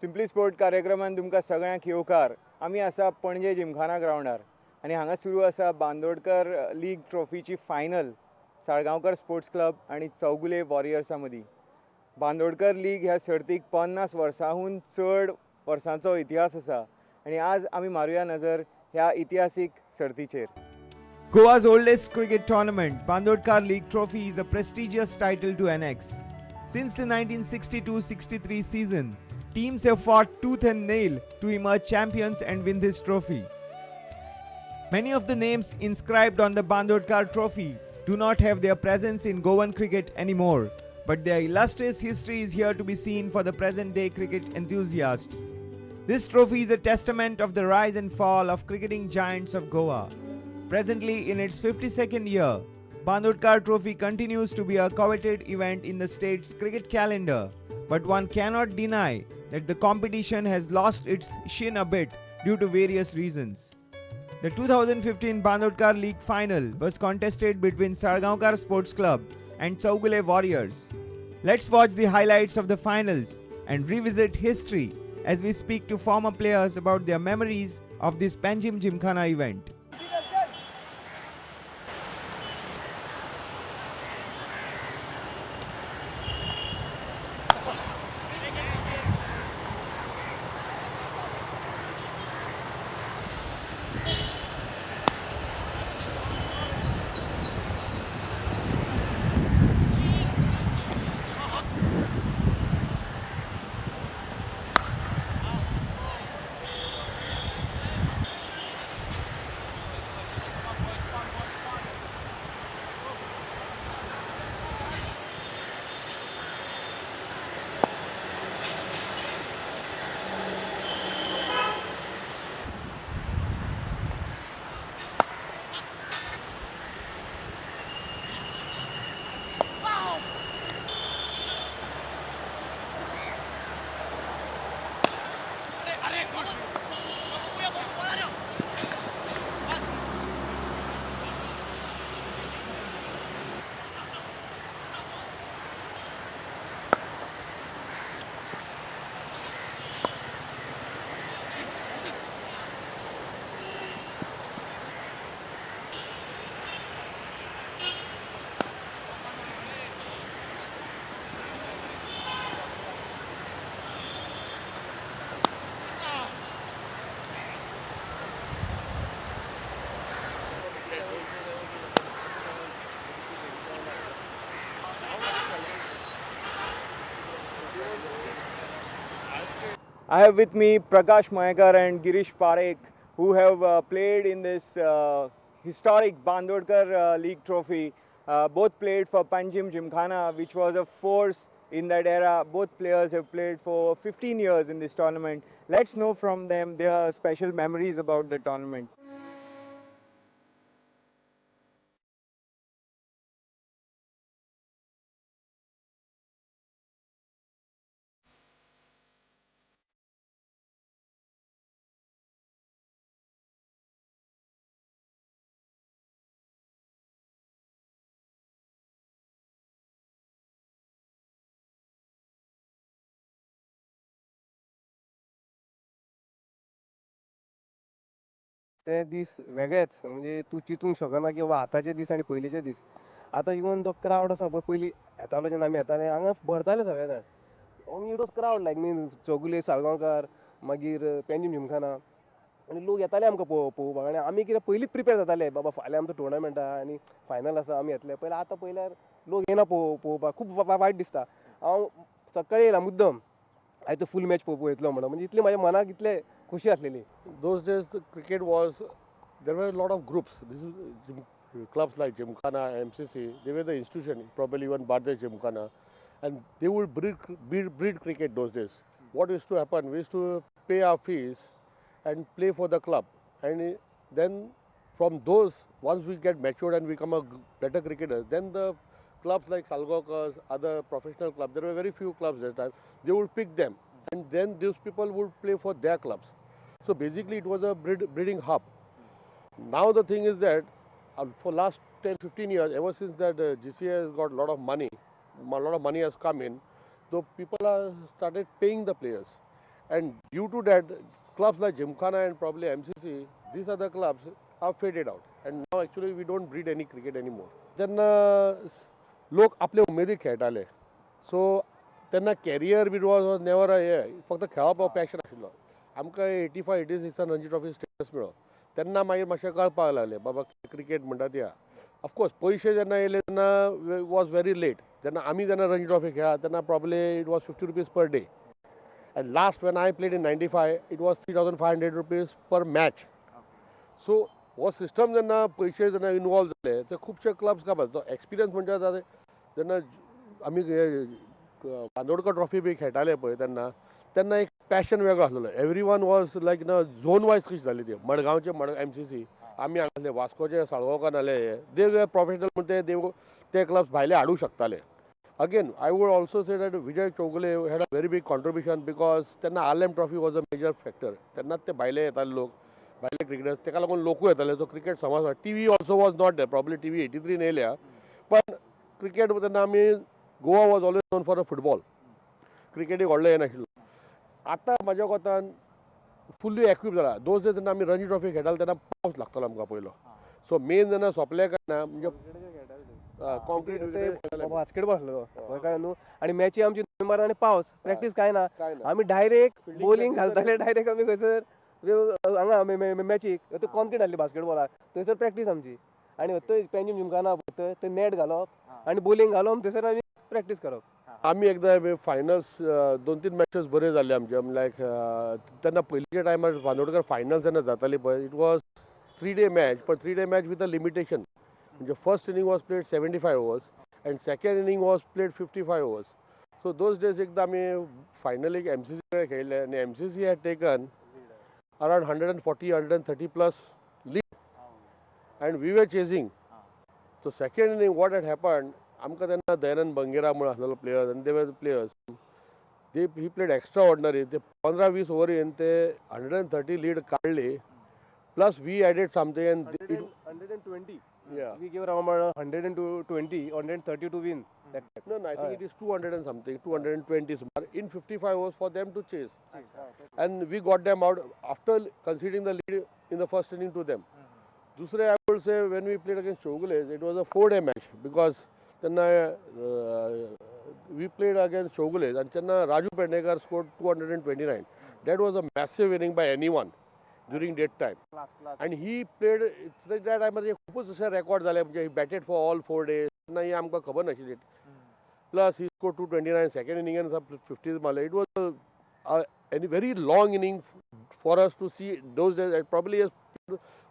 Simply sport कार्यक्रमान तुमकां सगळ्यांक येवकार. आमी आसा पणजे जिमखाना ग्रावंडार आनी हांगा सुरू आसा बांदोडकर लीग ट्रॉफीची फायनल साळगांवकर स्पोर्ट्स क्लब आनी चौगुले वॉरियर्सां मदीं. बांदोडकर लीग ह्या सर्तीक 50 वर्सांहून चड वर्सांचो इतिहास आसा आनी आज आमी मारुया नजर ह्या इतिहासीक सर्तीचेर. Goa's oldest cricket tournament, Bandodkar League Trophy, is a prestigious title to annex. Since the 1962-63 season, teams have fought tooth and nail to emerge champions and win this trophy. Many of the names inscribed on the Bandodkar Trophy do not have their presence in Goan cricket anymore, but their illustrious history is here to be seen for the present-day cricket enthusiasts. This trophy is a testament of the rise and fall of cricketing giants of Goa. Presently in its 52nd year, Bandodkar Trophy continues to be a coveted event in the state's cricket calendar, but one cannot deny that the competition has lost its sheen a bit due to various reasons. The 2015 Bandodkar League final was contested between Salgaonkar Sports Club and Chowgule Warriors. Let's watch the highlights of the finals and revisit history as we speak to former players about their memories of this Panjim Gymkhana event. I have with me Prakash Mayekar and Girish Parekh, who have played in this historic Bandodkar League Trophy. Both played for Panjim Gymkhana, which was a force in that era. Both players have played for 15 years in this tournament. Let's know from them their special memories about the tournament. ते दीस वेगळेच, म्हणजे तूं चिंतूंक शकना की बाबा आतांचे दीस आनी पयलींचे दीस. आतां इवन तो क्रावड आसा पळय, पयलीं येतालो जेन्ना आमी येताले हांगा भरताले सगळे जाण. It was crowd like mean Chowgule, Salgaonkar, मागीर पेंजीम जिमखाना, आनी लोक येताले आमकां पळोवपाक. आनी आमी कितें पयलींच प्रिपेर जाताले, बाबा फाल्यां आमचो टुर्नामेंट आहा आनी फायनल आसा, आमी येतले. पयलीं आतां पयल्यार लोक येना पळोवपाक, खूब वायट दिसता. हांव सकाळी येयला मुद्दम, आयज तो फूल मॅच पळयतलो म्हणून, म्हणजे इतली म्हाज्या मनाक इतले खुशी आसलेली. Those days the cricket was, there were a lot of groups. This is clubs like Gymkhana, MCC, they were the institution, probably even Bardez Gymkhana, and they would breed cricket those days. What used to happen, we used to pay our fees and play for the club, and then from those, once we get matured and become a better cricketer, then the clubs like Salgaonkar, other professional clubs, there were very few clubs at that time, they would pick them, and then those people would play for their clubs. So basically it was a breeding hub. Now the thing is that for last 10-15 years, ever since that GCA has got a lot of money, a lot of money has come in, so people are started paying the players. And due to that, clubs like Gymkhana and probably MCC, these other clubs are faded out and now actually we don't breed any cricket anymore. तेन्ना लोक आपले उमेदीक खेळटाले, so तेन्ना career बीन was never हे, फक्त खेळप हो पॅशन आशिल्लो. आमकां 85 86 सान रणजी ट्रॉफी स्टेटस मेळ्ळो तेन्ना मागीर मातशें कळपाक लागलें, बाबा क्रिकेट म्हणटा ती. ऑफकोर्स पयशे जेन्ना येयले तेन्ना वॉज व्हेरी लेट. जेन्ना आमी जेन्ना रणजी ट्रॉफी खेळ्ळा तेन्ना probably it was ₹50 per day. And last when I played in 95, it was ₹3,500 per match. So हो सिस्टम जेन्ना पयशे जेन्ना इनवॉल्व जाले ते खुबशे क्लब्स काबार. तो एक्सपिरियन्स म्हणजे जाता जेन्ना आमी बांदोडकर ट्रॉफी बी खेळटाले पळय तेन्ना, तेन्ना एक पॅशन वेगळो आसलेलो. एवरी वन वॉज लायक न झोन वायज कशी जाली ती, मडगांवचे मडगांव एमसीसी, आमी हांगा आसले वास्कोचे साळगांवकार आसले, they were professional म्हण ते ते क्लब्स भायले हाडूंक शकताले. Again, I would also say that Vijay Chougule had a very big contribution because तेन्ना RLM Trophy was a major factor. तेन्नाच ते भायले येताले लोक, भायले क्रिकेटर्स, तेका लागून लोकूय येताले. सो क्रिकेट समज TV also was not there, probably TV 83 येयल्या, पण क्रिकेट तेन्ना आमी Goa was always known for a football, क्रिकेटीक व्हडलें हें नाशिल्लो. आतां म्हाज्या कोतान फुल्ली एक्विप जाला. Those days जेन्ना आमी रणजी ट्रॉफी खेळटाले तेन्ना पावस लागतालो आमकां पयलो, सो मेन जेन्ना सोंपले काय ना म्हणजे कॉन्क्रीट. बास्केटबॉल आसलो तो कळ्ळें न्हू. आनी मॅची आमची नोव्हेंबर आनी पावस, प्रॅक्टीस काय ना, आमी डायरेक्ट बॉलिंग घालताले. डायरेक्ट आमी खंयसर हांगा मॅचीक थंय कॉन्क्रीट आसली बास्केटबॉलाक, थंयसर प्रॅक्टीस आमची. आनी थंय पेंजीम जिमखाना थंय थंय नेट घालप आनी बॉलिंग घालप, थंयसर आमी प्रॅक्टीस करप. आमी एकदां फायनल्स दोन तीन मॅचेस बऱ्यो जाल्ले आमचे. लायक तेन्ना पयलींच्या टायमार बांदोडकर फायनल्स जेन्ना जाताली पळय, it was 3 day match, पण 3 day match with a limitation. म्हणजे first inning was played 75 overs and second inning was played 55 overs. So those days एकदां आमी फायनलीक एमसीसी कडेन खेळिल्ले आनी MCC had taken around 140, 130 plus lead and we were chasing. So second inning, what had happened, आमकां तेन्ना दयानंद बंगेरा म्हणून आसलेलो player आनी they were players, they he played extraordinary. ते 15-20 ओवरीन ते 130 लीड काडली, plus we added something and it 120. Yeah. We gave around 120, 130 to win that. No, I think it is 200 and something, 220 सुमार in 55 overs for them to chase. And we got them out after conceding the lead in the first inning to them. दुसरे, I would say when we played against Chowgules, it was a 4 day match because तेन्ना we played against Chowgules and तेन्ना Raju Pednekar scored 229. That was a massive inning by anyone during that time. And he played त्या टायमार खूपच अशे record जाले, म्हणजे he batted for all 4 days. तेन्ना ही आमकां खबर नाशिल्ली. Plus he score 229 second इनिंगान 50s मारले. It was any very long inning for us to see those days. Probably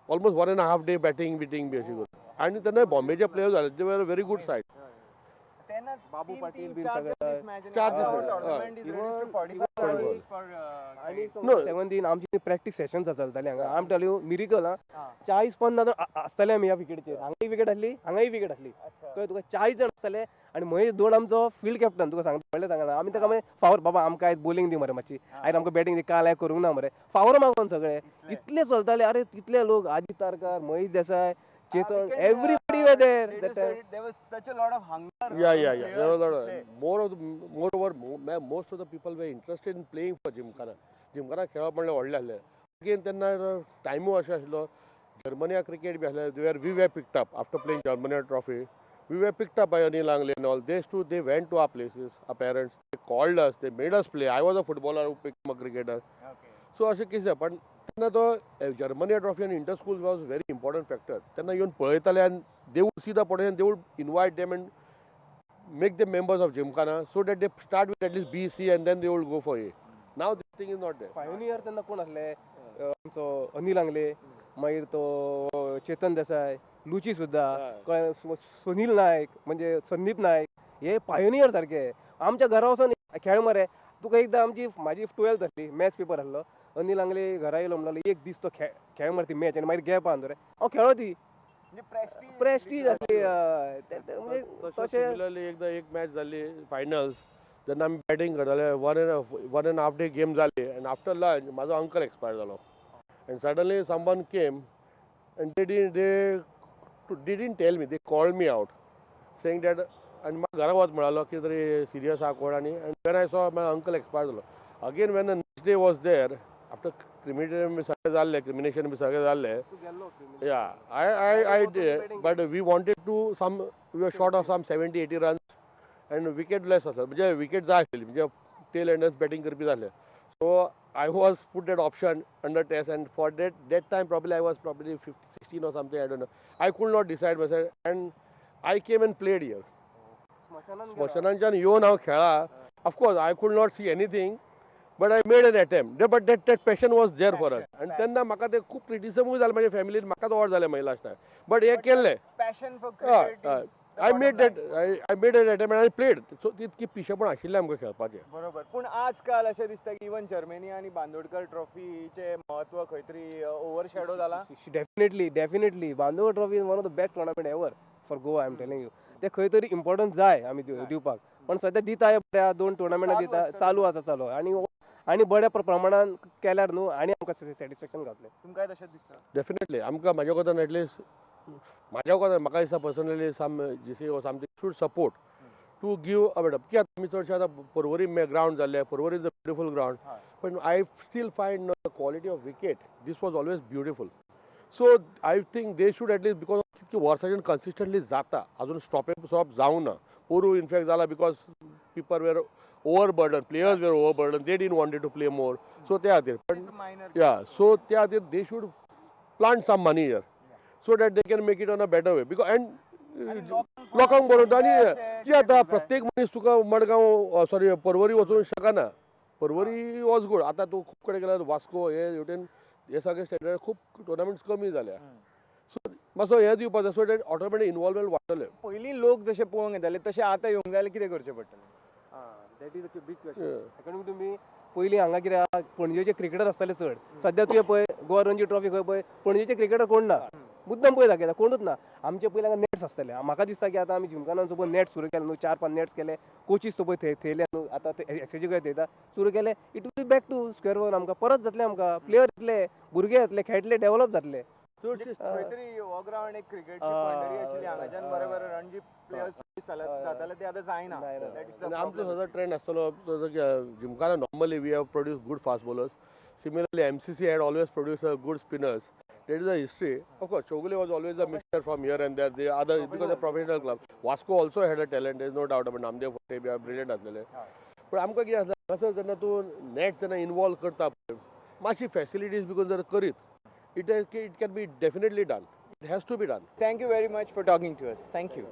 almost one and half day batting beating बी अशी करून. आनी तेन्ना बॉम्बेचे प्लेयर्स जाले, they were very good side. Babu Patil bin सगळे. चार दीस आणि No. 17 आमची प्रॅक्टीस सेशन चलताली हांगा. आम टेल you miracle हा, 40-50 जण आसताले आमी ह्या विकेटीचेर. हांगाय विकेट आसली, हांगाय विकेट आसली, कळ्ळें तुका? 40 जण आसताले. आनी महेश दोन आमचो फिल्ड कॅप्टन, तुका सांगता व्हडलें सांगना, आमी ताका मागीर फावर, बाबा आमकां आयज बॉलिंग दी मरे मातशी, आयज आमकां बॅटींग दी, काल हांवें करूंक ना मरे. फावर मागोन सगळे इतले चलताले. अरे इतले लोक, आजी Tarkar, Mahesh Desai, Chetan, everybody were there that time. There was such a lot of hunger. Yeah. There was a lot of, more of the, moreover, most of the people were interested in playing for Gymkhana. Gymkhana खेळप म्हणल्यार व्हडलें आसलें. Again तेन्ना टायमूय अशें आसलो, Germania cricket बी आसलें, where we were picked up after playing Germania Trophy. We were picked up by Anil Angle and all. They too, they went to our places, our parents. They called us, they made us play. I was a footballer who became a cricketer. So अशें कितें, पण तेन्ना तो Germania trophy आनी inter school was very important factor. तेन्ना येवन पळयताले आनी they would see the potential, they would invite them and make them members of Gymkhana so that they start with at least B, C and then they will go for A. Now this thing is not there. Pioneer तेन्ना कोण आसले? आमचो अनिल आंगले, मागीर तो Chetan Desai, Luche सुद्दां, कळ्ळें, सुनील नायक, म्हणजे संदीप नायक, हे पायोनियर सारके. आमच्या घरा वचोन खेळ मरे तुका. एकदां आमची म्हाजी 12th आसली, मॅथ्स पेपर आसलो, अनिल आंगले घरा येयलो, म्हणलो एक दीस तो खेळ खेळ मरे ती मॅच आनी मागीर गॅप आहा रे. हांव खेळो ती प्रेस्टीज आसली. हय. म्हणजे तशें. सिमिलरली एकदां एक मॅच जाली फायनल्स, जेन्ना आमी बॅटींग करताले, one and half day game जाली आनी आफ्टर लंच म्हाजो अंकल एक्सपायर जालो and suddenly someone came and they didn't tell me, they called me out saying that. आनी म्हाका घरा वच म्हणालो की तरी सिरियस आहा कोण. आनी when I saw my uncle expire जालो, again when the next next day was there after cremation बी सगळें जाल्लें, क्रिमिनेशन बी सगळें जाल्लें. Yeah, I but we wanted to some, we are short of some 70-80 runs and wicket less आसा, म्हणजे wicket जाय आसलेली, म्हणजे टेल एंडर्स बॅटींग करपी जाले. So I was put that option under test and for that time probably I was probably 15, 16 or something, I don't know. I could not decide myself and I came and played here. स्मशानांच्यान येवन हांव खेळा. Of course I could not see anything, but I made an attempt, but that passion was there for us. आनी तेन्ना म्हाका ते खूब क्रिटिसमूय जालें म्हाज्या फॅमिलीन, म्हाकाच ऑड जालें मागीर लास्टाक, बट हें केल्लें. Passion for हय. Cricket. I made that attempt I played. So तितकी पिशेपण आशिल्लें आमकां खेळपाचें. बरोबर, पूण आजकाल अशें दिसता की इवन जर्मनी आनी बांदोडकर ट्रॉफीचें म्हत्व खंय तरी ओवर शॅडो जाला. Definitely Bandodkar Trophy is one of the best tournament ever for Goa, I am telling you. ते खंय तरी इम्पॉर्टन्स जाय आमी दिवपाक, पण सद्या दिता बऱ्या दोन टुर्नामेंटां चालू दिता. आसता. चालू आसा, चालू आनी आनी बऱ्या प्रमाणान केल्यार न्हू आनी आमकां सॅटिस्फॅक्शन गावतलें. तुमकांय तशेंच दिसता? डेफिनेटली. आमकां म्हाज्या कोतान, एटलिस्ट म्हाज्या कोतान म्हाका दिसता, personally some GCA or something should support to give a better, कित्याक आमी चडशे आतां पर्वरी ग्रावंड जाल्ले, Porvorim is a beautiful ground, पण I still find the quality of wicket, this was always beautiful. So I think they should at least, because कितकी वर्साच्यान consistently जाता, अजून स्टॉप स्टॉप जावंक ना. पोरू इनफॅक्ट जाला because people were overburden, players were overburden, they didn't wanted to play more, so त्या खातीर पण मायनर. या, सो त्या खातीर they should plant some money here so that they can make it on a better way, because and लोकांक बरोबर आनी ती आतां प्रत्येक मनीस तुका मडगांव, सॉरी, पर्वरी वचूंक शकना. Porvorim was good. आतां तूं खूब कडेन गेल्यार वास्को हे हेवटेन हे सगळे स्टँडर्ड खूब टुर्नामेंट्स कमी जाल्या. सो मातसो हे दिवपाक जाय सो that automatic involvement वाडटलें. पयलीं लोक जशे पळोवंक येताले तशे आतां येवंक जाल्यार कितें करचें पडटलें? That is a big question. According to me, पयलीं हांगा कितें आहा, पणजेचे क्रिकेटर आसताले चड. सद्या तुवें पळय गोवा रणजी ट्रॉफी खंय पळय, पणजेचे क्रिकेटर कोण ना, मुद्दम पळय दाखयता, कोणूच ना. आमचे पयलीं हांगा नॅट्स आसताले. म्हाका दिसता की आतां आमी जिमखानान पळय नॅट सुरू केले न्हू, चार पांच नॅट्स केले, कोचीस पळय थंय थेयले न्हू, आतां ते एसएजी कडेन थेयता सुरू केले, it will be back to square one. आमकां परत जातले, आमकां प्लेयर येतले, भुरगे येतले, खेळटले, डेव्हलप जातले. चडशे खंय तरी हो ग्रावंड एक क्रिकेटची पंढरी आशिल्ली. हांगाच्यान बरे बरे रणजी प्लेयर्स जाताले, ते आतां जायना. जायना. That is the आनी आमचो problem. सदां ट्रेंड आसतलो, Gymkhana normally we have produce good fast bowlers. Similarly, MCC had always produce a good spinners. That is a history. Of course, Chowgule was always a mixture from here and there, the other, because a professional club. Vasco also had a talent, is no doubt about. Namdev Phadte be brilliant आसलेले. पण आमकां कितें आसता हांगासर, जेन्ना तूं net जेन्ना involve करता पळय, मातशी फॅसिलिटीज बिकून जर करीत, it can be definitely done, it has to be done. Thank you very much for talking to us. Thank you.